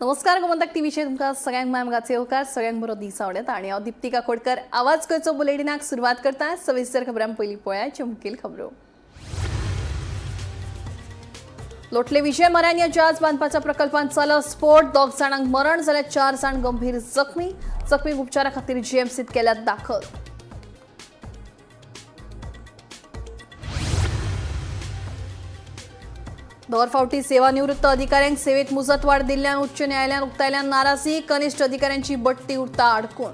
नमस्कार, गोमंतक टीव्हीचेर तुमकां सगळ्यांक माय मोगाचे येवकार. सगळ्यांक बरो दीस आवडत आनी हांव दीप्ती काकोडकर आवाज गोंयचो बुलेटिनाक सुरवात करता. सविस्तर खबरां. पयलीं पळयात मुखेल खबरो. लोटले विजय मरान जहाज बांदपाच्या प्रकल्पांत जालो स्फोट. दोग जाणांक मरण जाल्यार 4 जाण गंभीर जखमी. जखमींक उपचारा खातीर जीएमसीत केल्यात दाखल. दर फावटी सेवानिवृत्त अधिकाऱ्यांक सेवेत मुजतवाढ दिल्ल्यान उच्च न्यायालयान उक्तायल्यान नाराजी. कनिष्ठ अधिकाऱ्यांची बडटी उरता अडकून.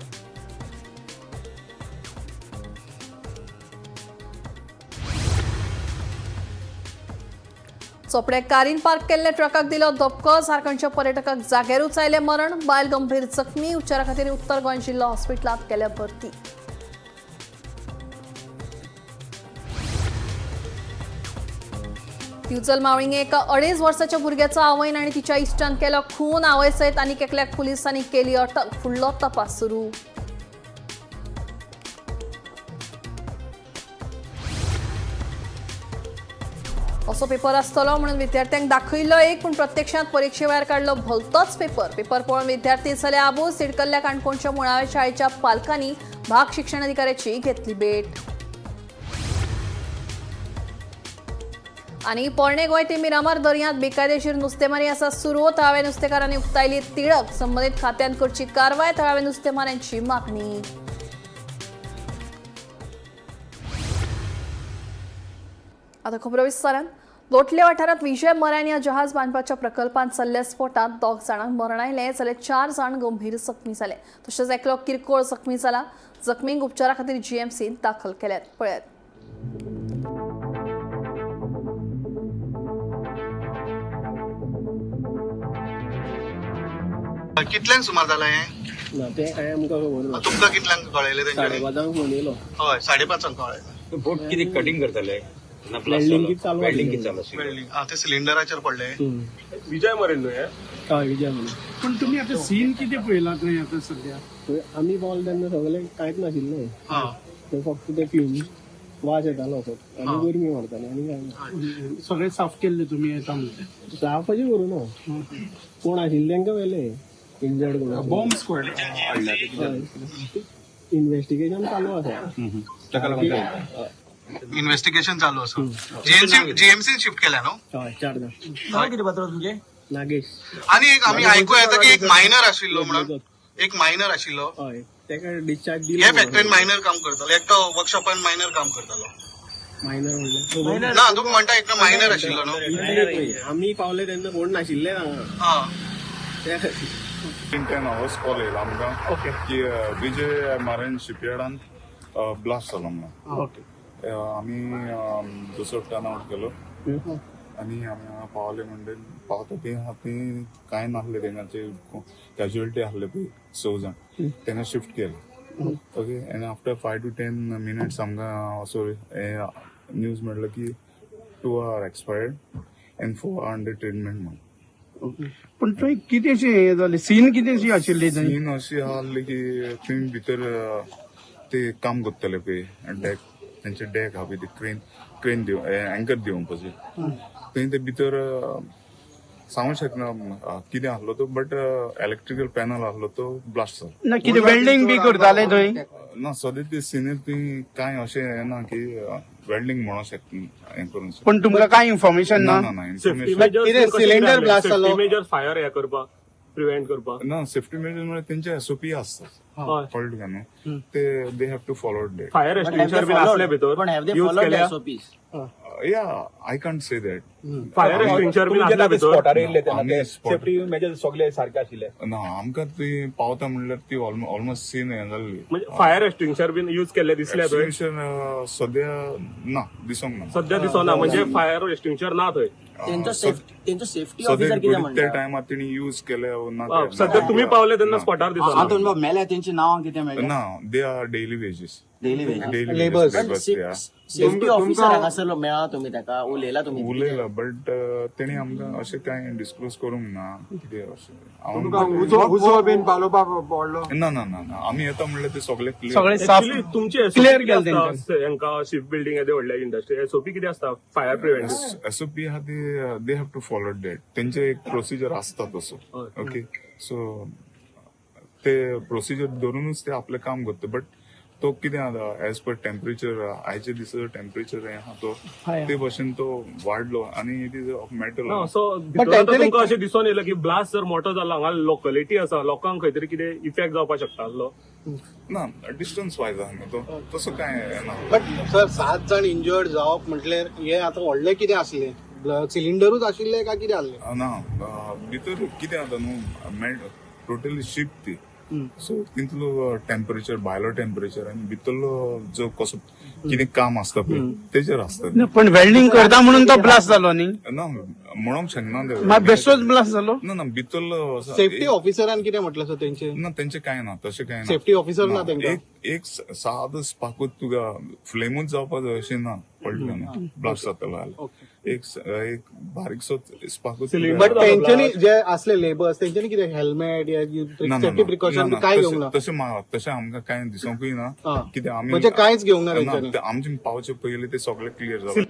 चोपड्या कारीन पार्क केल्ल्या ट्रकाक दिलो धपको. झारखंडच्या पर्यटकाक जाग्यारूच आयलें मरण. बायल गंभीर जखमी. उपचारा खातीर उत्तर गोंय जिल्लो हॉस्पिटलांत केल्या भरती. दिवचल मावळिंगे एका 2.5 वर्साच्या भुरग्याचो आवयन आनी तिच्या इश्टान केलो खून. आवय सयत आनीक एकल्याक पुलिसांनी केली अटक. फुडलो तपास सुरू. असो पेपर आसतलो म्हणून विद्यार्थ्यांक दाखयल्लो एक, पूण प्रत्यक्षात परिक्षे वेळार काडलो भलतोच पेपर. पेपर पळोवन विद्यार्थी जाले आबूज. तिडकल्ल्या काणकोणच्या मुळाव्या शाळेच्या पालकांनी भाग शिक्षण अधिकाऱ्याची घेतली भेट. आनी पोरणे गोंय ते मिरामार दर्यांत बेकायदेशीर नुस्तेमारी आसा सुरू. थळाव्या नुस्तेकारांनी उक्तायली तिडक. संबंदीत खात्यान करची कारवाय. थळाव्या नुस्तेमाऱ्यांची मागणी. आता खबरो विस्तारान. लोटले वाठारांत विजय मरान ह्या जहाज बांदपाच्या प्रकल्पांत जाल्ल्या स्फोटांत 2 जाणांक मरण आयलें जाल्यार 4 जाण गंभीर जखमी जाले. तशेंच एकलो किरकोळ जखमी जाला. जखमींक उपचारा खातीर जीएमसींत दाखल केल्यात. पळयात. कितल्यांक सुमार जाला हें? ना, तें कांय आमकां खबर ना. तुमकां कितल्यांक कळयलें तेंच्यांनी? 5:30 फोन येयलो. हय, 5:30 कळ्ळें. बोट कितें कटिंग करताले? वेल्डिंग कितें चालू वेल्डिंग कितें चालू आशिल्लें? वेल्डिंग. आं, ते सिलिंडराचेर पडले. विजय मरेन न्हू हे? हय, विजय म्हणून. पण तुम्ही आता सीन किती पळयला थंय आता सध्या? थंय आमी पावले तेन्ना सगळें कांयच नाशिल्लें. हां. ते फक्त ते फ्युम वास येतालो असो आनी गरमी मारताली आनी कांय ना. सगळे साफ केल्ले तुम्ही येता म्हणते? साफ अशें करूं ना, कोण आशिल्ले तेंकां व्हेले, इंजर्ड कोण. Bomb squad? इन्व्हेस्टिगेशन चालू आसा. ताका लागून ते- इन्व्हेस्टिगेशन चालू आसा. जीएमसी जीएमसी शिफ्ट केल्या न्हू? हय, 4 जाण. नागेश. आनी एक आमी आयकू येता की एक मायनर आशिल्लो म्हणून, एक मायनर आशिल्लो. हय, तेका डिस्चार्ज हे दिलो. फॅक्टरीन मायनर काम करतालो एकटो, वर्कशॉपान मायनर काम करतालो. मायनर म्हणल्यार? ना, तुमी म्हणटा एकटो मायनर आशिल्लो न्हू? इतले पळय, आमी पावले तेन्ना कोण नाशिल्ले हांगा. हां. त्या खातीर. 10 आवर्स कॉल येयला आमकां ओके. की विजय मारेन शिपयार्डान ब्लास्ट जालो म्हणून. ओके. आमी दुसरो टर्न आउट केलो आनी आमी हांगा पावले म्हणटे पावता ती आहा ती कांय नासले. तेंगाचे कॅज्युअलिटी आहले पळय 6 जाण, तेंका शिफ्ट केले. ओके, आनी आफ्टर 5 to 10 minutes आमकां असो न्यूज मेळ्ळो की 2 are expired and 4 are under treatment म्हणून. पण थंय कितेंशें हें जालें, सीन कितेंशी आशिल्ली थंय? सीन अशी आहली की थंय भितर ते काम करताले पळय डॅक, तेंचे डॅक आहा पळय, ते क्रेन क्रेन दिव अँकर दिवपाचे थंय ते भितर सांगू शकना कितें आहलो तो, बट इलेक्ट्रिकल पॅनल आहलो तो ब्लास्ट जालो. ना, कितें वेल्डिंग बी करताले थंय? ना, सद्या ते सिनीर थंय कांय अशें हें ना की वेल्डिंग म्हणूंक शकता, हें करूंक शकता. पण तुमकां कांय इन्फॉर्मेशन ना. ना? ना ना, safety information measures? Cylinder blast जालो. सेफ्टी मेजर्स फायर हे करपाक, प्रिव्हेंट करपाक? ना, सेफ्टी मेजर्स म्हळ्यार तेंचे एसओपी आसतात. हय. कळ्ळें तुका न्हू, ते they have to follow that. Fire extinguisher बीन आसले भितर यूज केल्या? या, I can't say that. Fire extinguisher बीन आसले भितर? आमी सेफ्टी मेजर सगळे सारखे आशिल्ले? ना, आमकां ती पावता म्हणल्यार ती ऑलमोस्ट सीन हें जाल्ली. म्हणजे फायर एक्सटिंग्विशर बीन यूज केल्ले दिसले थंय? एक्सटिंग्विशर सद्या ना, दिसोंक ना. सध्या दिसना, म्हणजे फायर एक्सटिंग्विशर ना थंय? तेंचो सेफ्टी सेफ्टी सद्या ऑफिसर कितें त्या म्हणटा? टायमार तेणी यूज केले ना. सध्या तुम्ही पावले तेन्ना स्पॉटार दिसना. आतां मेल्या तेंची नांवां कितें मेळ्ळें? ना, they are daily wages. Daily wages. Daily Labours. Labours या सेफ्टी ऑफिसर हांगासरलो मेळ्ळा तुमी ताका उलयला तुमी? उलयला, बट तेणी आमकां अशें कांय डिस्क्लोज करूंक ना कितें अशें. तुमकां हांव उजो उजो बीन पालोवपाक पडलो? ना ना ना ना, आमी येता म्हणल्यार ते सगळे क्लियर. सगळे साफ Actually, तुमची SOP clear कितें केलें. आसता? हेंका शिप बिल्डिंग येदे व्हडल्या इंडस्ट्री एसओपी कितें आसता फायर प्रिव्हेंशन? एसओपी आहा ती they have to follow that. तेंचे एक प्रोसिजर आसता तसो. ओके, सो ते प्रोसिजर धरूनच ते आपलें काम करता. बट तो कितें जाता, एज पर टेम्परेचर, आयच्या दिसा टेम्परेचर हें आहा तो ते भशेन तो वाडलो आनी it is of metal. ना, सो भितर आतां तुमकां अशें दिसून येयलां की ब्लास्ट जर मोठो जाला, हांगा लोकलिटी आसा, लोकांक खंय तरी कितें इफेक्ट जावपाक शकता आसलो? ना, डिस्टन्स वायज आहा न्हू तो, तसो कांय ना. बट सर, सात जाण इंजर्ड जावप म्हटल्यार हे आतां व्हडलें कितें आसलें? सिलिंडरूच आशिल्ले काय कितें आसलें? ना, भितर कितें जाता न्हू, टोटली शीप ती, सो तितलो टेम्परेचर, भायलो टेम्परेचर आनी भितरलो जो कसो कितें काम आसता पळय तेजेर आसता तें. ना, पण वेल्डिंग करता म्हणून तो ब्लास्ट जालो न्ही? ना, म्हणोंक शकना ते. मागीर बेश्टोच ब्लास्ट जालो. ना ना, भितरलो सेफ्टी ऑफिसरान कितें म्हटलें सर तेंचे? ना, तेंचे कांय ना, तशें कांय ना. सेफ्टी ऑफिसर ना तेंका? एक एक सादो स्पाकूच तुका फ्लेमूच जावपा जाय अशें ना, पडलें ना ब्लास्ट जातलो जाल्यार एक एक बारीकसो स्पाकूच. Cylinder but तेंच्यांनी जे असले लेबर्स तेंच्यांनी कितें हेल्मेट या ना, ना, सेफ्टी ना, प्रिकॉशन ना, काय तशें- घेवंक ना? तशें आमकां कांय दिसोंकूय ना. हा. कित्याक आमी म्हणजे कांयच घेवंक ना तेंच्यांनी? ते आमचे पावचे पयलीं ते सगळे क्लियर जालें.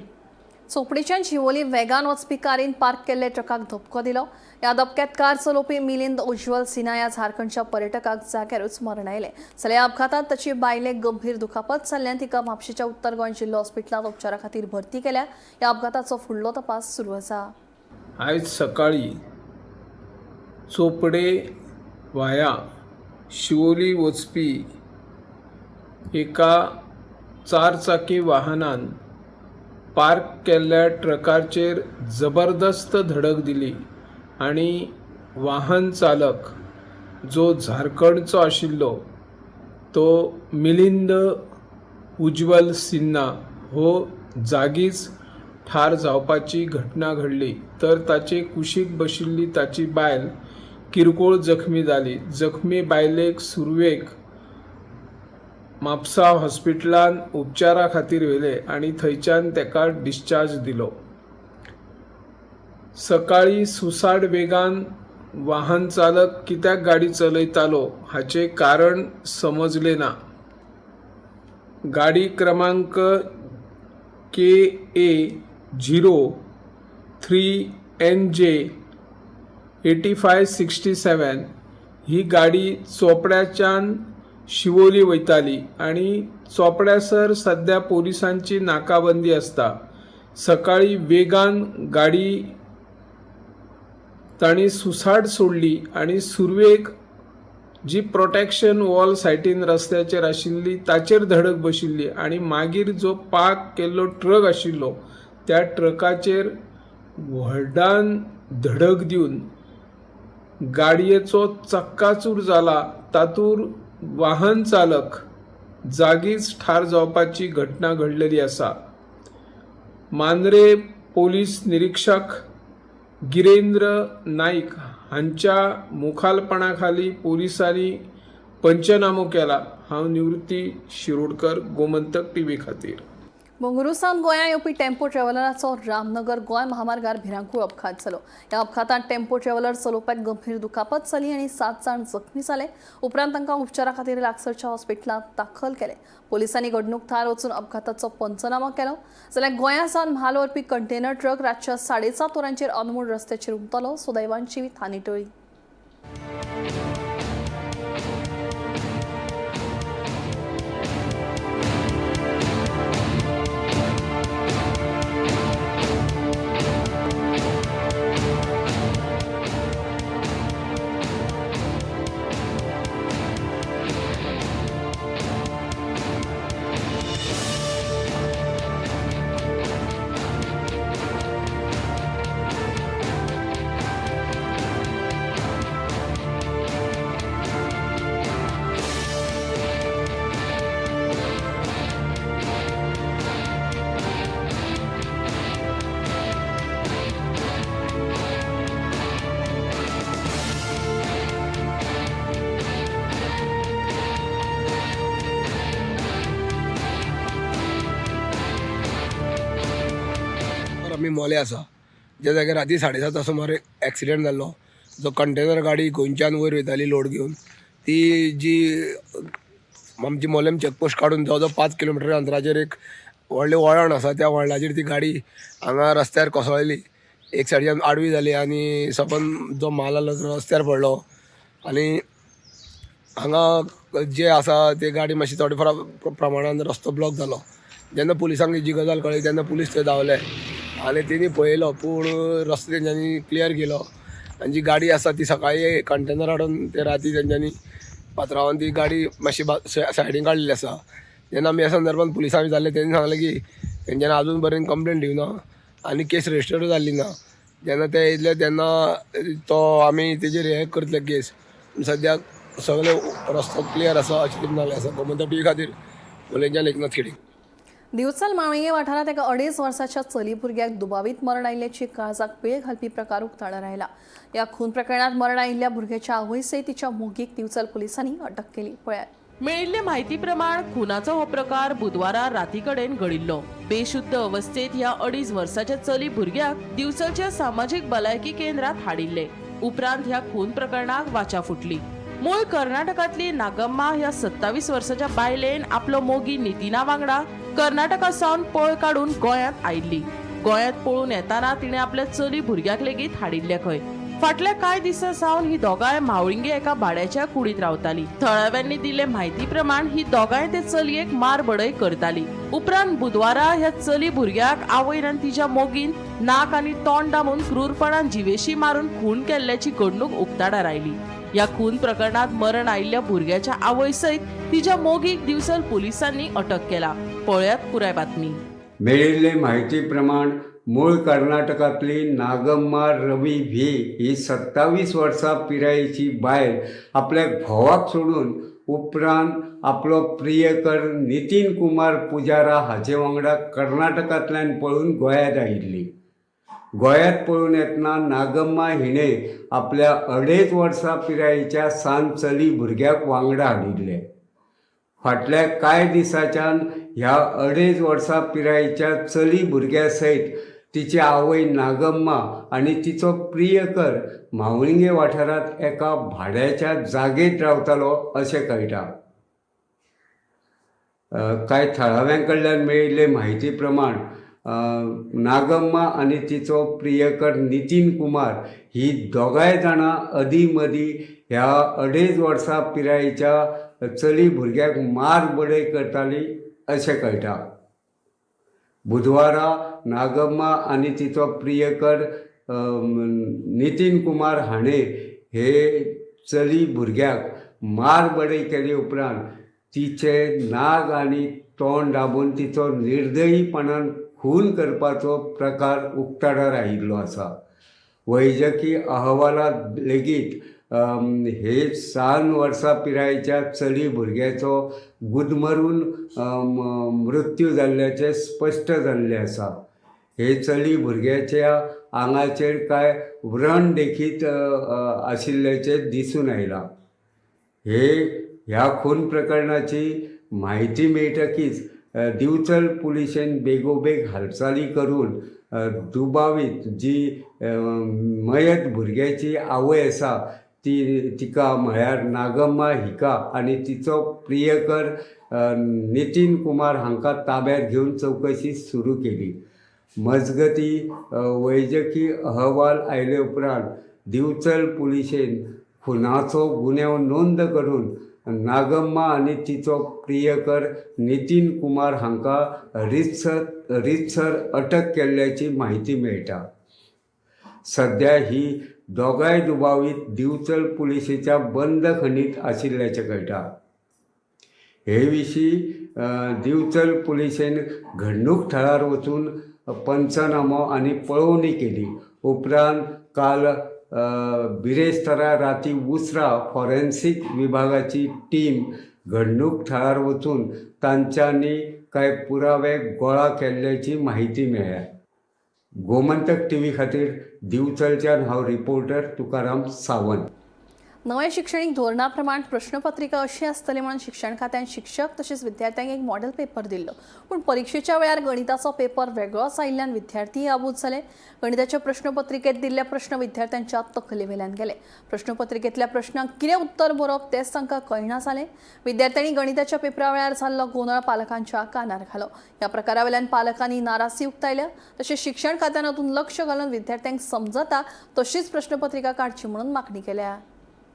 चोपडेच्यान शिवोली वेगान वचपी कारीन पार्क केल्ले ट्रकाक धपको दिलो. ह्या धपक्यात कार चलोवपी मिलिंद उज्ज्वल सिन्हा ह्या झारखंडच्या पर्यटकाक जाग्यारूच मरण आयलें. जाल्यार ह्या अपघातांत ताची बायलेक गंभीर दुखापत जाल्ल्यान तिका म्हापशेंच्या उत्तर गोंय जिल्लो हॉस्पिटलांत उपचारा खातीर भरती केल्या. ह्या अपघाताचो फुडलो तपास सुरू आसा. आयज सकाळी चोपडे वाया शिवोली वचपी एका चारचाकी वाहनान पार्क केल्ल्या ट्रकाचेर जबरदस्त धडक दिली आनी वाहन चालक जो झारखंडचो आशिल्लो तो मिलिंद उज्ज्वल सिन्हा हो जागीच ठार जावपाची घटना घडली, तर ताचे कुशीक बशिल्ली ताची बायल किरकोळ जखमी जाली. जखमी बायलेक सुरवेक म्हापसा हॉस्पिटलान उपचारा खातीर व्हेले आनी थंयच्यान ताका डिस्चार्ज दिलो. सकाळी सुसाट वेगान वाहन चालक कित्याक गाडी चलयतालो हाचें कारण समजलें ना. गाडी क्रमांक KA 03 NJ 8567 ही गाडी चोपड्याच्यान शिवोली वयताली आनी चोपड्यासर सद्या पोलिसांची नाकाबंदी आसता. सकाळी वेगान गाडी तांणी सुसाट सोडली आनी सुरवेक जी प्रोटेक्शन वॉल सायटीन रस्त्याचेर आशिल्ली ताचेर धडक बशिल्ली आनी मागीर जो पार्क केल्लो ट्रक आशिल्लो त्या ट्रकाचेर व्हडान धडक दिवन गाडयेचो चक्काचूर जाला. तातूंत वाहन चालक जागीच ठार जावपाची घटना घडलेली आसा. मांद्रे पोलीस निरीक्षक गिरेंद्र नाईक हांच्या मुखालपणा खाली पोलिसांनी पंचनामो केला. हांव निवृत्ती शिरोडकर, गोमंतक टीव्ही खातीर. बंगळुरू सावन गोंया येवपी टेम्पो ट्रॅव्हलराचो रामनगर गोंय महामार्गार भिरांकूळ अपघात जालो. ह्या अपघातांत टेम्पो ट्रॅव्हलर चलोवप्याक गंभीर दुखापत जाली आनी 7 जाण जखमी जाले. उपरांत तांकां उपचारा खातीर लागसरच्या हॉस्पिटलांत दाखल केले. पोलिसांनी घडणूक थळार वचून अपघाताचो पंचनामो केलो. जाल्यार गोंया सावन म्हाल व्हरपी कंटेनर ट्रक रातच्या 7:30 वरांचेर अनमोड रस्त्याचेर उमतलो. सुदैवान थानी टळ्ळी. आमी मोले आसा, ज्या जाग्यार राती 7:30 सुमार एक्सिडेंट जाल्लो. जो कंटेनर गाडी गोंयच्यान वयर वयताली लोड घेवन, ती जी आमची मोलेम चॅकपोस्ट काडून जवळ जवळ 5 किलोमिटर अंतराचेर एक व्हडलें वळण आसा, त्या वळणाचेर ती गाडी हांगा रस्त्यार कोसळ्ळी. एक सायडीच्यान आडवी जाली आनी सपन जो माल आसलो तो रस्त्यार पडलो. आनी हांगा जे आसा ते गाडी मातशी थोडे फार प्रमाणान रस्तो ब्लॉक जालो. जेन्ना पुलिसांक जी गजाल कळ्ळी तेन्ना पुलीस थंय धांवले आनी तेणी पळयलो, पूण रस्तो तेंच्यांनी क्लियर केलो. आनी जी गाडी आसा ती सकाळी कंटेनर हाडून ते राती तेंच्यांनी पात्रावान ती गाडी मातशी सायडीन काडलेली आसा. जेन्ना आमी ह्या संदर्भात पुलिसांक विचारलें, तेणी सांगलें की तेंच्यांनी आजून पर्यंत कंप्लेन दिवना आनी केस रजिस्टर्ड जाल्ली ना. जेन्ना ते येयले तेन्ना तो आमी तेजेर हें करतले केस. सद्याक सगळे रस्तो क्लियर आसा अशें तेणी सांगलें आसा. गोमंतक टीव्ही खातीर मोलेंच्यान एकनाथ खेडी. दिवचल माळये वाठारांत एका 2.5 वर्साच्या चली भुरग्याक दुबावीत मरण आयिल्ल्याची काळजाक पीळ घालपी प्रकार उक्ताडार आयला. ह्या खून प्रकरणात मरण आयिल्ल्या भुरग्याच्या आवय सयत तिच्या मोगीक दिवचल पोलिसांनी अटक केली. पळयात. मेळिल्ले म्हायती प्रमाण खुनाचो हो प्रकार बुधवारा राती कडेन घडिल्लो. बेशुद्ध अवस्थेत ह्या 2.5 वर्साच्या चली भुरग्याक दिवचलच्या सामाजीक भलायकी केंद्रात हाडिल्ले. उपरांत ह्या खून प्रकरणाक वाचा फुटली. मूळ कर्नाटकांतली नागम्मा ह्या 27 वर्साच्या बायलेन आपलो मोगी नितीना वांगडा कर्नाटका सावन पळ काडून गोंयांत आयिल्ली. गोंयांत पळून येताना तिणें आपल्या चली भुरग्याक लेगीत हाडिल्ले खंय. फाटल्या कांय दिसां सावन ही दोगांय म्हावळिंगे एका भाड्याच्या कुडीत रावताली. थळाव्यांनी दिल्ले म्हायती प्रमाण ही दोगांय ते चलयेक मार बडय करताली. उपरांत बुधवारा ह्या चली भुरग्याक आवयन आनी तिच्या मोगीन नाक आनी तोंड दामून क्रूरपणान जिवेशी मारून खून केल्ल्याची घडणूक उक्ताडार आयली. ह्या खून प्रकरणात मरण आयिल्ल्या भुरग्याच्या आवय सयत तिच्या मोगीक दिवचल पोलिसांनी अटक केला. पळयात पुराय बातमी. मेळिल्ले म्हायती प्रमाण मूळ कर्नाटकांतली नागम्मा रवी व्ही ही 27 वर्सां पिरायेची बायल आपल्या घोवाक सोडून उपरांत आपलो प्रियकर नितीन कुमार पुजारा हाचे वांगडा कर्नाटकांतल्यान पळून गोंयांत आयिल्ली. गोंयांत पळून येतना नागम्मा हिणें आपल्या 2.5 वर्सां पिरायेच्या सान चली भुरग्याक वांगडा हाडिल्लें. फाटल्या कांय दिसांच्यान ह्या 2.5 वर्सां पिरायेच्या चली भुरग्या सयत तिची आवय नागम्मा आनी तिचो प्रियकर म्हावळिंगे वाठारांत एका भाड्याच्या जागेंत रावतालो अशें कळटा. कांय थळाव्यां कडल्यान मेळिल्ले म्हायती प्रमाण नागम्मा आनी तिचो प्रियकर नितीन कुमार ही दोगांय जाणां अदीं मदीं ह्या 2.5 वर्सां पिरायेच्या चली भुरग्याक मार बडय करताली अशें कळटा. बुधवारा नागम्मा आनी तिचो प्रियकर नितीन कुमार हाणें हे चली भुरग्याक मार बडय केले उपरांत तिचे नाग आनी तोंड दाबून तिचो निर्दयीपणान खून करपाचो प्रकार उक्ताडार आयिल्लो आसा. वैजकी अहवालांत लेगीत हे 7 वर्सां पिरायेच्या चली भुरग्याचो गुदमरून मृत्यू जाल्ल्याचें स्पश्ट जाल्लें आसा. हे चली भुरग्याच्या आंगाचेर कांय व्रण लेगीत आशिल्ल्याचें दिसून आयलां. ह्या खून प्रकरणाची म्हायती मेळटकीच दिवचल पुलिशेन बेगोबेग हालचाली करून दुबावीत जी मयत भुरग्याची आवय आसा ती तिका म्हळ्यार नागम्मा हिका आनी तिचो प्रियकर नितीन कुमार हांकां ताब्यांत घेवन चवकशी सुरू केली. मजगती वैजकी अहवाल आयले उपरांत दिवचल पुलिशेन खुनाचो गुन्यांव नोंद करून नागम्मा आनी तिचो प्रियकर नितीन कुमार हांकां रितसर अटक केल्ल्याची म्हायती मेळटा. सद्या ही दोगांय दुबावीत दिवचल पुलिशेच्या बंदखणींत आशिल्ल्याचें कळटा. हे विशीं दिवचल पुलिशेन घडणूक थळार वचून पंचनामो आनी पळोवणी केली. उपरांत काल बिरेस्तारा राती उसरां फॉरेन्सीक विभागाची टीम घडणूक थळार वचून तांच्यांनी कांय पुरावे गोळा केल्ल्याची म्हायती मेळ्ळ्या. गोमंतक टीव्ही खातीर दिवचलच्यान हांव रिपोर्टर तुकाराम सावंत. नव्या शिक्षणीक धोरणा प्रमाण प्रश्नपत्रिका अशी आसतली म्हणून शिक्षण खात्यान शिक्षक तशेंच विद्यार्थ्यांक एक मॉडेल पेपर दिल्लो, पूण परिक्षेच्या वेळार गणिताचो पेपर वेगळोच आयिल्ल्यान विद्यार्थीय आबूज जाले. गणिताच्या प्रश्नपत्रिकेत दिल्ले प्रश्न विद्यार्थ्यांच्या तकलेवेल्यान गेले. प्रश्नपत्रिकेंतल्या प्रश्नांक कितें उत्तर बरोवप तेंच तांकां कळना जालें. विद्यार्थ्यांनी गणिताच्या पेपरा वेळार जाल्लो गोंदळ पालकांच्या कानार घालो. ह्या प्रकारावेल्यान पालकांनी नाराजी उक्तायल्या. तशेंच शिक्षण खात्यान हातूंत लक्ष घालून विद्यार्थ्यांक समजता तशीच प्रश्नपत्रिका काडची म्हणून मागणी केल्या.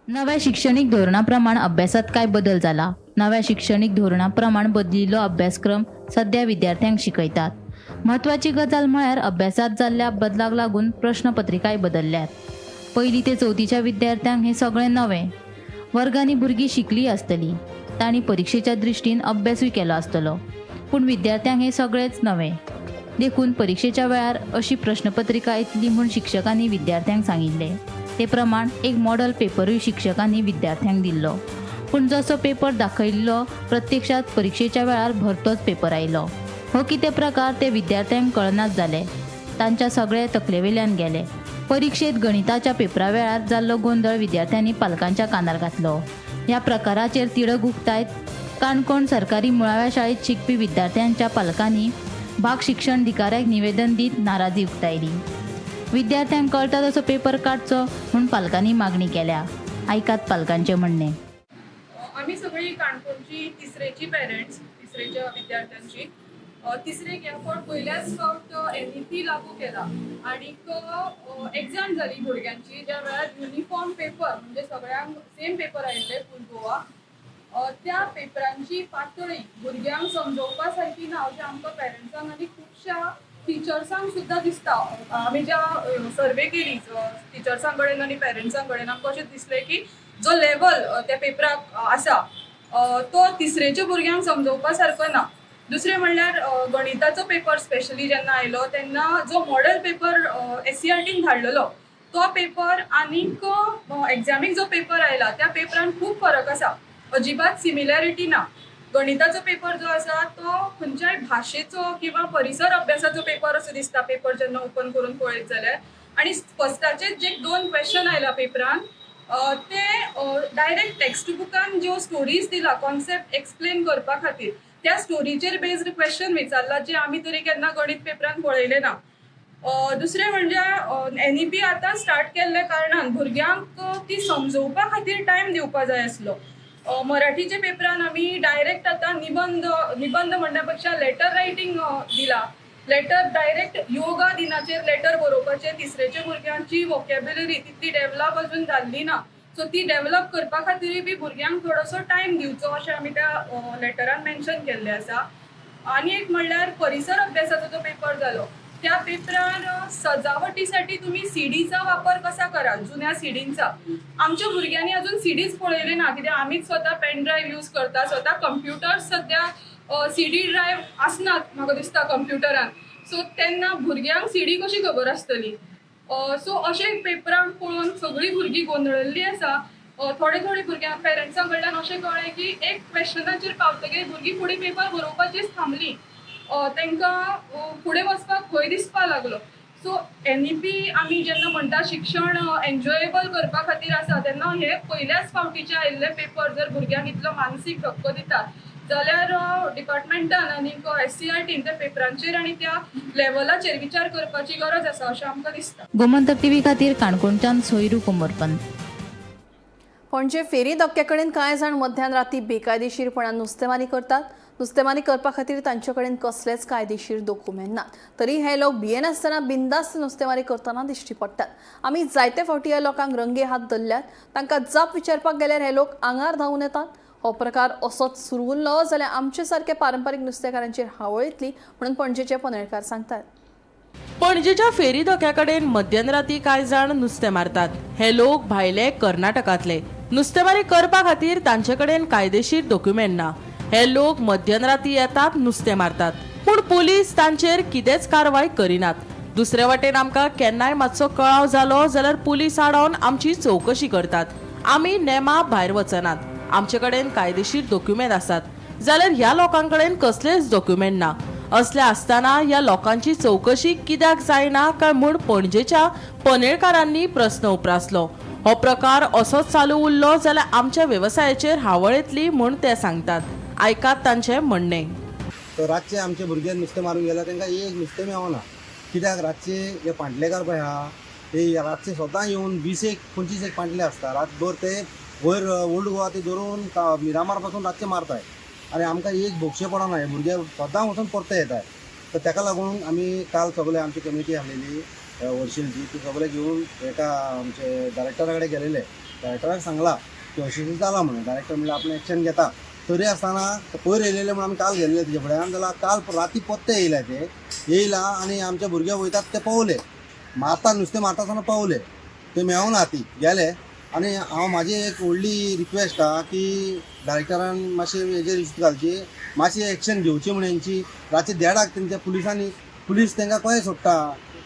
नव्या शिक्षणीक धोरणा प्रमाण अभ्यासात काय बदल जाला. नव्या शिक्षणीक धोरणा प्रमाण बदलिल्लो अभ्यासक्रम सध्या विद्यार्थ्यांक शिकयतात. म्हत्वाची गजाल म्हळ्यार अभ्यासात जाल्ल्या बदलाक लागून प्रश्नपत्रिकाय बदलल्यात. पयली ते चवथीच्या विद्यार्थ्यांक हें सगळें नवें. वर्गांनी भुरगीं शिकलीं आसतलीं, तांणी परिक्षेच्या दृश्टीन अभ्यासूय केलो आसतलो, पूण विद्यार्थ्यांक हें सगळेंच नवें. देखून परिक्षेच्या वेळार अशी प्रश्नपत्रिका येतली म्हूण शिक्षकांनी विद्यार्थ्यांक सांगिल्लें. ते प्रमाण एक मॉडल पेपरूय शिक्षकांनी विद्यार्थ्यांक दिल्लो, पूण जसो पेपर दाखयल्लो प्रत्यक्षात परिक्षेच्या वेळार भरतोच पेपर आयलो. हो कितें प्रकार ते विद्यार्थ्यांक कळनाच जाले. तांच्या सगळे तकलेवेल्यान गेले. परिक्षेत गणिताच्या पेपरा वेळार जाल्लो गोंदळ विद्यार्थ्यांनी पालकांच्या कानार घातलो. ह्या प्रकाराचेर तिडक उक्तायत काणकोण सरकारी मुळाव्या शाळेत शिकपी विद्यार्थ्यांच्या पालकांनी भाग शिक्षणाधिकाऱ्याक निवेदन दीत नाराजी उक्तायली. विद्यार्थ्यांक कळटा तसो पेपर काडचो म्हूण पालकांनी मागणी केल्या. आयकात पालकांचें म्हणणें. आमी सगळीं काणकोणची तिसरेची पेरंट्स, तिसरेच्या विद्यार्थ्यांची. तिसरेक ह्या फावट पयल्याच फावट एनईपी लागू केला आणीक एग्जाम जाली भुरग्यांची, ज्या वेळार युनिफॉर्म पेपर म्हणजे सगळ्यांक सेम पेपर आयिल्ले फूल गोवा. त्या पेपरांची पातळी भुरग्यांक समजोवपा सारकी ना अशें आमकां पेरंट्सांक आनी खुबश्या टिचर्सांक सुद्दां दिसता. आमी ज्या सर्वे केली टिचर्सां कडेन आनी पेरंट्सां कडेन, आमकां अशें दिसलें की जो लेवल त्या पेपराक आसा तो तिसरेच्या भुरग्यांक समजोवपा सारको ना. दुसरें म्हणल्यार गणिताचो पेपर स्पेशली जेन्ना आयलो तेन्ना जो मॉडल पेपर एससीईआरटीन धाडलेलो तो पेपर आनीक एग्जामीक जो पेपर आयला त्या पेपरान खूब फरक आसा, अजिबात सिमिलॅरिटी ना. गणिताचो पेपर जो आसा तो खंयच्याय भाशेचो किंवा परिसर अभ्यासाचो पेपर असो दिसता पेपर जेन्ना ओपन करून पळयत जाल्यार. आनी फस्टाचेच जे दोन क्वेश्चन आयला पेपरान ते डायरेक्ट टेक्स्ट बुकान ज्यो स्टोरीज दिला कॉन्सेप्ट एक्सप्लेन करपा खातीर त्या स्टोरीचेर बेज्ड क्वेश्चन विचारला, जे आमी तरी केन्ना गणीत पेपरान पळयलें ना. दुसरें म्हणजे एनईपी आतां स्टार्ट केल्ल्या कारणान भुरग्यांक ती समजोवपा खातीर टायम दिवपा जाय आसलो. मराठीच्या पेपरान आमी डायरेक्ट आतां निबंद निबंद म्हणण्या पेक्षा लेटर रायटींग दिला. लेटर डायरेक्ट योगा दिनाचेर लेटर बरोवपाचें. तिसरेच्या भुरग्यांची वोकेबुलरी तितली डेवलप अजून जाल्ली ना, सो ती डेवलप करपा खातीरूय बी भुरग्यांक थोडोसो टायम दिवचो अशें आमी त्या लेटरान मेन्शन केल्लें आसा. आनी एक म्हणल्यार परिसर अभ्यासाचो जो पेपर जालो त्या पेपरार सजावटीसाठी तुम्ही सीडीचा वापर कसा कराल, जुन्या सीडींचा. आमच्या भुरग्यांनी अजून सीडीज पळयली ना, कित्याक आमीच स्वता पेन ड्रायव्ह यूज करता, स्वता कंप्युटर सद्या सीडी ड्रायव्ह आसनात म्हाका दिसता कंप्युटरान. सो तेन्ना भुरग्यांक सीडी कशी खबर आसतली? सो अशें पेपरांक पळोवन सगळीं भुरगीं गोंदळिल्लीं आसा. थोडे थोडे भुरग्यांक पेरंट्सां कडल्यान अशें कळ्ळें की एक क्वेश्चनाचेर पावतकीर भुरगीं फुडें पेपर बरोवपाचीच थांबलीं, तांकां फुडें वचपाक भंय दिसपाक लागलो. सो एनईपी आमी जेन्ना म्हणटा शिक्षण एन्जॉयेबल करपा खातीर आसा तेन्ना हे पयल्याच फावटीचे आयिल्ले पेपर जर भुरग्यांक इतलो मानसीक धक्को दितात जाल्यार डिपार्टमेंटान आनीक एससीईआरटीन त्या पेपरांचेर आनी त्या लेवलाचेर विचार करपाची गरज आसा अशें आमकां दिसता. गोमंतक टीव्ही खातीर काणकोणच्यान सोयरू कोमरपंत. पणजे फेरी धक्क्या कडेन कांय जाण मध्यान राती बेकायदेशीरपणान नुस्तेमारी करतात. नुस्तेमारी करपा खातीर तांचे कडेन कसलेच कायदेशीर दोकुमेंत नात, तरी हे लोक भियेनासतना बिंदास्त नुस्तेमारी करतना दिश्टी पडटात. आमी जायते फावटी ह्या लोकांक रंगे हात धरल्यात. तांकां जाप विचारपाक गेल्यार हे लोक आंगार धांवून येतात. हो प्रकार असोच सुरू उरलो जाल्यार आमचे सारके पारंपारीक नुस्तेकारांचेर हावळ येतली म्हणून पणजेचे पनेळकार सांगतात. पणजेच्या फेरी धक्या कडेन मध्यराती कांय जाण नुस्तें मारतात. हे लोक भायले कर्नाटकांतले. नुस्तेमारी करपा खातीर तांचे कडेन कायदेशीर डॉक्युमेंट ना. हे लोक मध्यराती येतात, नुस्तें मारतात, पूण पुलीस तांचेर कितेंच कारवाय करिनात. दुसरे वाटेन आमकां केन्नाय मातसो कळाव जालो जाल्यार पुलीस आडावन आमची चवकशी करतात. आमी नेमा भायर वचनात, आमचे कडेन कायदेशीर डॉक्युमेंट आसात, जाल्यार ह्या लोकां कडेन कसलेच डॉक्युमेंट ना. असले आसतना ह्या लोकांची चवकशी कित्याक जायना काय म्हूण पणजेच्या पनेळकारांनी प्रस्न उप्रासलो. हो प्रकार असोच चालू उरलो जाल्यार आमच्या वेवसायाचेर हावळ येतली म्हूण ते सांगतात. आयकात तांचें म्हणणें. तर रातचे आमचे भुरगे नुस्तें मारूंक गेल्यार तांकां एक नुस्तें मेळना. कित्याक रातचे हे पांटलेकार पळय आहा ते रातचे स्वता येवन 20 एक 25 एक पांटले आसता रातभर ते वयर ओल्ड गोवा ते धरून मिरामार पासून रातचे मारताय आनी आमकां एक भोगशें पडना. हे भुरगे स्वता वचून परते येताय. तर ताका लागून आमी काल सगळे आमची कमिटी आसलेली वर्शिलची ती सगळे घेवन एका आमचे डायरेक्टरा कडेन गेलेले. डायरेक्टराक सांगलां की अशें अशें जालां म्हणून. डायरेक्टर म्हणल्यार आपणें एक्शन घेता. तरी आसतना पयर येयलेले म्हणून आमी काल गेल्ले तेजे फुड्यान जाल्यार काल राती परते येयले ते येयला आनी आमचे भुरगे वयतात ते पावले मारता नुस्तें मारता आसतना पावले ते मेळना ती गेले. आनी हांव म्हाजी एक व्हडली रिक्वेस्ट आहा की डायरेक्टरान मातशें हेजेर इश्ट घालची, मातशी एक्शन घेवची म्हण हेंची. रातचे देडाक तेंच्या पुलिसांनी पुलीस तांकां कशें सोडटा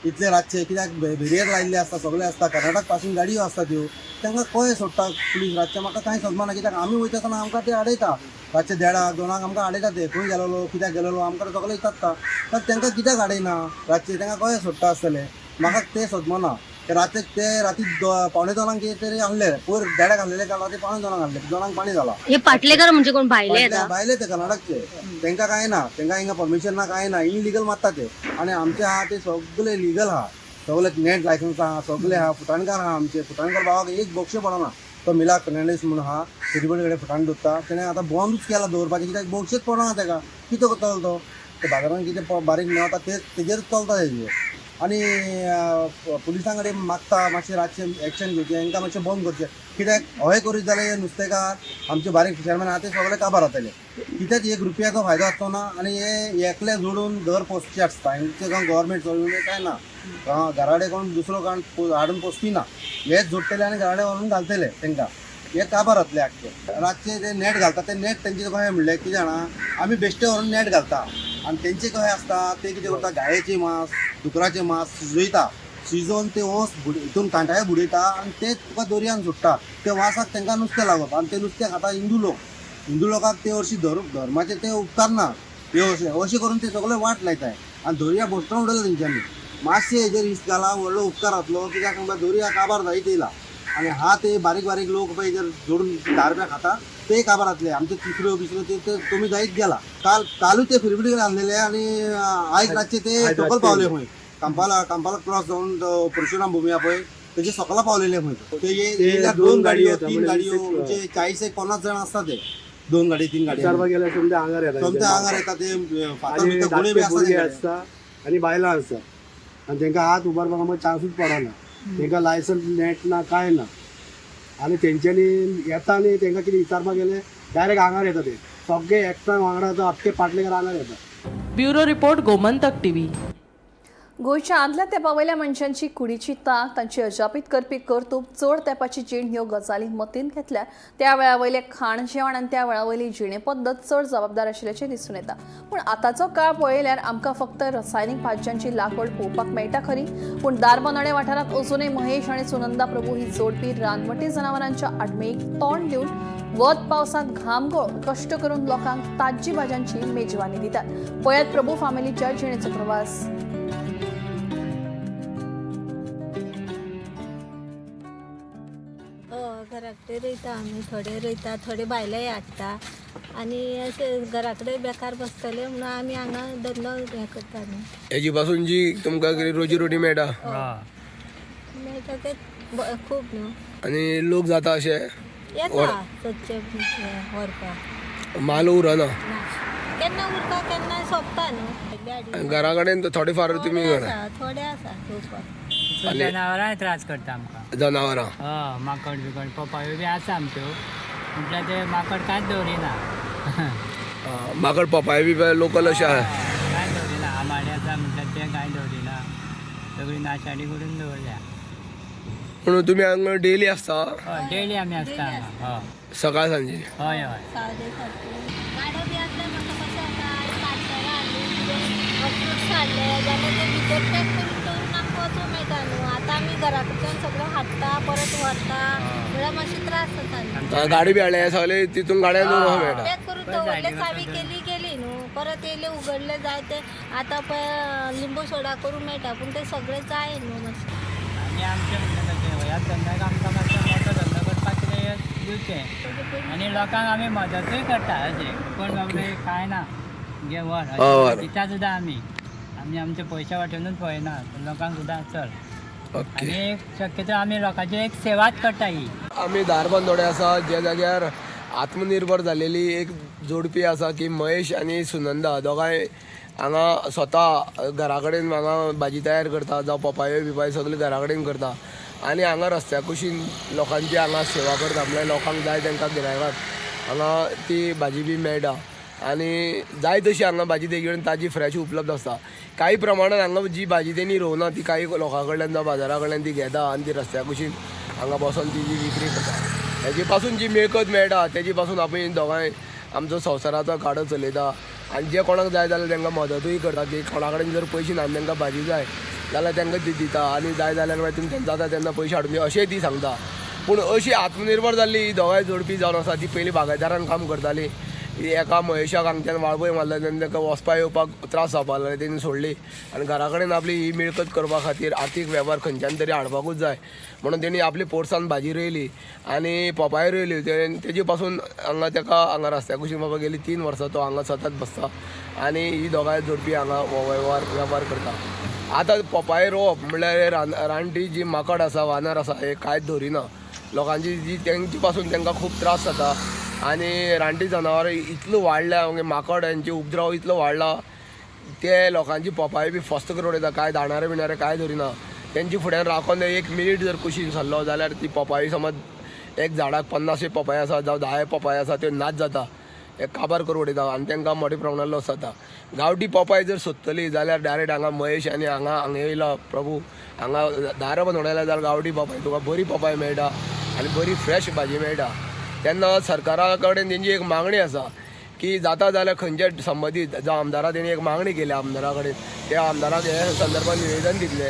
इतले रातचे? कित्याक बेरियर लायिल्ले आसता, सगळे आसता, कर्नाटक पासून गाडयो आसता त्यो, तांकां कशें सोडटा पुलीस रातचे? म्हाका कांय समजना. कित्याक आमी वयता आसतना आमकां ते आडयता रातचे 1:30 2 आमकां आडयता ते खंय गेलेलो कित्याक गेलेलो आमकां सगळे विचारता. तर तांकां कित्याक आडयना रातचे? तांकां कशें सोडटा आसतले? म्हाका तें समजना. ते राती ते राती 1:45 कितें तरी आहले पयर 1:30 आहलेले, काल राती 1:45 आहले, 2 पाणी जाला. हे पाटलेकर म्हणजे कोण भायले येता? भायले ते कर्नाटकचे. तांकां कांय ना, तांकां हिंगा परमिशन ना, कांय ना, इलिगल मारता ते. आनी आमचे आहा ते सगळे लिगल आहा, सगळे नेट लायसन्स आहा, सगळे आहा, फुटाणकार आहा आमचे. फुटाणकार भावाक एक बोक्षे पडना. तो मिलाक फेर्नांडीस म्हणून आहा, सिटीबंड कडेन फुटाण दवरता. तेणें आतां बंदूच केला दवरपाचें, कित्याक बोक्षेच पडना ताका. कितें करतलो तो? ते बाजारान कितें बारीक मेळता तेच तेजेर चलता तेजेर. आनी पुलिसां कडेन मागता मातशें रातचें एक्शन घेवचें, हांकां मातशें बंद करचें. कित्याक हय करीत जाल्यार हे नुस्तेकार आमचे बारीक फिशरमॅन आहा ते सगळे काबार जातले. कित्याक एक रुपयाचो फायदो आसचो ना. आनी हे एकले जोडून घर पोसचे आसता, हेंचे कोण गव्हर्मेंट चलोवन कांय ना. घराडे कोण दुसरो कोण हाडून पोसपी ना, हेच जोडटले आनी घराडे व्हरून घालतले तांकां. हे काबार जातले आख्खे. रातचे ते नेट घालता ते नेट तेंचे कशें म्हणलें कितें जाणा, आमी बेश्टे व्हरून नेट घालता आनी तेंचे कशें आसता ते कितें करता, गायेचें मांस दुकराचें मांस शिजयता, शिजोवन ते ओस हितून कांटाळे बुडयता आनी ते तुका दर्यान सोडटा. ते वासाक तांकां नुस्तें लागप आनी ते नुस्तें खाता हिंदू लोक. हिंदू लोकांक ते हरशीं धर्माचे ते उपकारना, हे अशें अशें करून ते सगळे वाट लायताय आनी दर्या भश्टोवन उडयला तेंच्यांनी. मातशें हेजेर इश्ट घाला, व्हडलो उपकार जातलो. कित्याक आमकां दर्या काबार जायत येयला आनी हा ते बारीक बारीक लोक पळय जर जोडून 10 रुपया खाता ते काबार जातले. आमचे तिसऱ्यो बिसऱ्यो ते तुमी जायत गेला. कालूय ते फिरफिरी आणलेले आनी आयज रातचे ते सकल पावले खंय, कांपाला कांपाला क्रॉस जावन परशुराम भुमी आहा पळय तेजे सकला पावलेले खंय ते. 2 गाडयो 3 गाडयो म्हणजे 40 एक 50 जाण आसता ते. 2 गाडी 3 गाडी गेल्यार सोमते आंगार येता, सोमते आंगार येता ते. फातर भितर गुणे बी आसता आसता आनी बायलां आसता आनी तांकां हात उबारपाक आमकां चान्सूच पडना. तांकां लायसन्स नेट ना, कांय ना. आनी तेंच्यांनी येता आनी तांकां कितें विचारपाक गेले डायरेक्ट आंगार येता ते सगळे एकठांय वांगडा आख्खे पाटलेकार आंगार येता. Bureau report, Gomantak TV. गोंयच्या आदल्या तेंपा वयल्या मनशांची कुडीची तांक, तांची अजापीत करपी कर्तूब, चड तेंपाची जीण ह्यो गजाली मतींत घेतल्यार त्या वेळा वयलें खाण जेवण आनी त्या वेळा वयली जिणे पद्दत चड जबाबदार आशिल्ल्याचें दिसून येता. पूण आतांचो काळ पळयल्यार आमकां फक्त रसायनीक भाजयांची लागवड पळोवपाक मेळटा खरी, पूण दारबनोडे वाठारांत अजूनय महेश आनी सुनंदा प्रभू ही जोडपी रानवटी जनावरांच्या आडमेळीक तोंड दिवन वत पावसांत घाम गळोवन कश्ट करून लोकांक ताज्जी भाजयांची मेजवानी दितात. पळयात प्रभू फॅमिलीच्या जिणेचो प्रवास. घरा कडेन रोयता आमी, थोडे रोयता, थोडे भायले हाडटा आनी अशें घरा कडेन बेकार बसतले म्हणून आमी हांगा धंदो हें करता न्हू. हेजी पासून जी तुमकां कितें रोजी रोटी मेळटा, मेळटा ते खूब न्हू. आनी लोक जाता अशे येता सदचे व्हरपाक, माल उरना केन्ना उरता केन्ना सोंपता न्हू. घरा कडेन थोडे फार तुमी थोडे आसा रोवपाक. जनावरांय त्रास करता आमकां. जनावरां हय, माकड बिकड पपायो बी आसा आमच्यो, म्हटल्यार ते माकड कांयच दवरिना. माकड पपाय बी लोकल अशें आहा, कांय दवरिना. आमाडे आसा म्हटल्यार ते कांय दवरिना, सगळी नाशाडी करून दवरल्या. म्हणून तुमी हांगा डेली आसता? हय, डेली आमी आसता हांगा. हय, सकाळ सांजे. हय हय. गाडो बी आसल्यार म्हाका कशें आसा, काडटना हाडली कितें फ्रुट्स हाडले जाल्यार ते भितर पॅक करून दवरून आमकां वचूंक मेळटा न्हू. आतां आमी घरा कडच्यान सगळें हाडटा परत व्हरता म्हळ्यार मातशें त्रास जाता न्हू. गाडी बी हाडले सगळे तितून गाडयान दवरून मेळटा. पॅक करून दवरले, चावी केली गेली न्हू, परत येयले उगडले जाय ते. आतां पळय लिंबू सोडा करूंक मेळटा, पूण ते सगळें जाय न्हू मातशें. आनी आमचें म्हणटा कशें ह्या धंद्याक आमकां मातसो मोटो धंदो करपाक कितें दिवचें आनी लोकांक आमी मदतूय करता अशें कोण बाबा कांय ना घे व्हर हय. अशें दिता सुद्दां आमी आमी आमचे पयशे वाटेनूच पळयना लोकांक सुद्दां चल ओके. आनी एक शक्यतो आमी लोकांची एक सेवाच करता ही. आमी धारबांदोडे आसा, ज्या जाग्यार आत्मनिर्भर जालेली एक जोडपी आसा की महेश आनी सुनंदा दोगांय हांगा स्वता घरा कडेन हांगा भाजी तयार करता, जावं पोपायो बिपायो सगळी घरा कडेन करता आनी हांगा रस्त्या कुशीन लोकांची हांगा सेवा करता. म्हणल्यार लोकांक जाय तांकां गिरायकाक हांगा ती भाजी बी मेळटा आनी जाय तशी हांगा भाजी तेजे कडेन ताजी फ्रेश उपलब्ध आसता. काही प्रमाणान हांगा जी भाजी तेणी रोवना ती काही लोकां कडल्यान जावं बाजारा कडल्यान ती घेता आनी ती रस्त्या कुशीन हांगा बसोन ती जी विक्री करता. हेजे पासून जी मिळकत मेळटा तेजे पासून आमी दोगांय आमचो संवसाराचो गाडो चलयता आनी जे कोणाक जाय जाल्यार तांकां मदतूय करता की कोणा कडेन जर पयशे ना आनी तांकां भाजी जाय जाल्यार तांकां ती दिता आनी जाय जाल्यार मागीर तुमी जाता तेन्ना पयशे हाडून दी अशेंय ती सांगता. पूण अशी आत्मनिर्भर जाल्ली ही दोगांय जोडपी जावन आसा ती पयलीं बागायदारान काम करताली. एका महेशाक हांगच्यान वाळपय मारला तेन्ना ताका वचपा येवपाक त्रास जावपाक लागले, तेणी सोडली आनी घरा कडेन आपली ही मिळकत करपा खातीर आर्थीक वेव्हार खंयच्यान तरी हाडपाकूच जाय म्हणून तेणी आपली पोरसान भाजी रोयली आनी पोपाय रोयली. तेजे पासून हांगा ताका हांगा रस्त्या कुशीन बाबा गेली 3 वर्सां तो हांगा सतत बसता आनी ही दोगांय जोडपी हांगा हो वेव्हार करता. आतां पोपाय रोवप म्हणल्यार रानटी जी माकड आसा, वानर आसा, हे कांयच धरिना लोकांची जी तेंचे पासून तांकां खूब त्रास जाता आनी रानटी जनावरां इतलो वाडल्या, मागीर माकड हेंचे उपद्रव इतलो वाडला ते लोकांची पोपाय बी फस्त करून उडयता, कांय दाणारे बिणारे कांय धरिना. तेंचे फुड्यान राखोन एक मिनीट जर कुशीन सरलो जाल्यार ती पोपाय समज एक झाडाक 50 पोपाय आसा जावं 10 पोपाय आसा त्यो नाच जाता, एक काबार करून उडयता आनी तांकां मोठ्या प्रमाणान लॉस जाता. गांवठी पोपाय जर सोदतली जाल्यार डायरेक्ट हांगा महेश आनी हांगा हांगा येयला प्रभू हांगा धारबांदोड्या जाल्यार गांवठी पोपाय तुका बरी पोपाय मेळटा आनी बरी फ्रेश भाजी मेळटा. तेन्ना सरकारा कडेन तेंची एक मागणी आसा की जाता जाल्यार खंयच्या संबंदीत जावं आमदारा तेणी एक मागणी केल्या आमदारा कडेन, त्या आमदाराक हे संदर्भात निवेदन दितले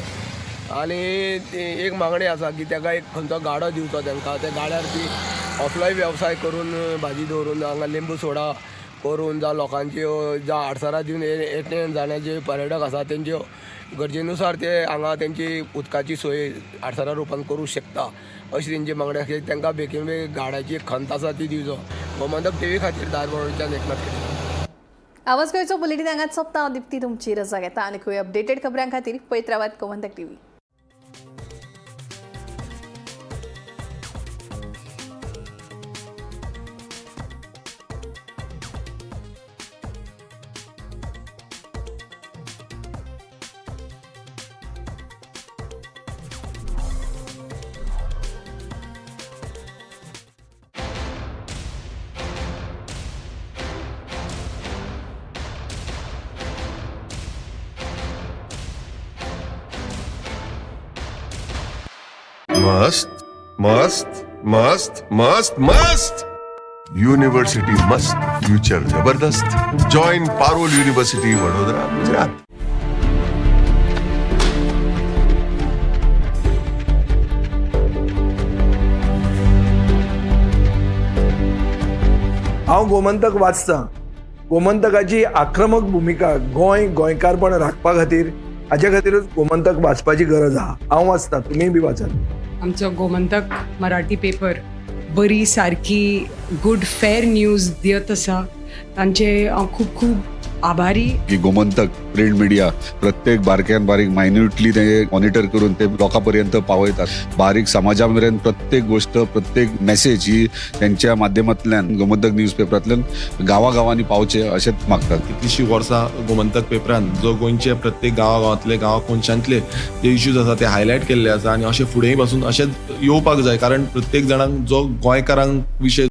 आनी ती एक मागणी आसा की ताका एक खंयचो गाडो दिवचो तांकां, त्या गाड्यार ती असलोय वेवसाय करून भाजी दवरून हांगा लिंबू सोडा करून जावं लोकांच्यो जावं आडसरां दिवन येणे जाण्याचे पर्यटक आसा तेंच्यो गरजेनुसार ते हांगा तेंची उदकाची सोय आडसरा रुपान करूंक शकता अशी तेंची मागणी आसा. तांकां बेगीन बेगीन गाड्याची खंत आसा ती दिवचो. गोमंतक टीव्ही खातीर धारबांदोडेच्यान एकनाथ केणी. आवाज गोंयचो बुलेटीन हांगाच सोंपता. हांव दिप्ती तुमची रजा घेता आनी खंय अपडेटेड खबरां खातीर पळयत रावात गोमंतक टीव्ही. मस्त मस्त मस्त मस्त मस्त युनिवर्सिटी मस्त, फ्यूचर जबरदस्त. Join Parul university, Vadodara, Gujarat. हांव गोमंतक वाचतां. गोमंतकाची आक्रमक भुमिका गोंय गोंयकारपण राखपा खातीर हाजे खातीरूच गोमंतक वाचपाची गरज आहा. हांव वाचतां, तुमीय बी वाचात. आमचो गोमंतक मराठी पेपर बरी सारकी गुड फेर न्यूज दियत आसा, तांचे हांव खूब खूब आभारी. की गोमंतक प्रिंट मिडिया प्रत्येक बारक्यान बारीक मायन्युटली ते मॉनिटर करून ते लोकां पर्यंत पावयतात. बारीक समाजा मेरेन प्रत्येक गोष्ट, प्रत्येक मेसेज ही त्यांच्या माध्यमांतल्यान गोमंतक न्यूज पेपरांतल्यान गांवागांवांनी पावचे अशेंच मागतात. कितलीशीं वर्सां गोमंतक पेपरान जो गोंयचे प्रत्येक गांवागांवांतले, गांवा कोनशांतले जे इश्यूज आसा ते हायलायट केल्ले आसा आनी अशें फुडेंय पासून अशेंच येवपाक जाय, कारण प्रत्येक जाणांक जो गोंयकारांक विशय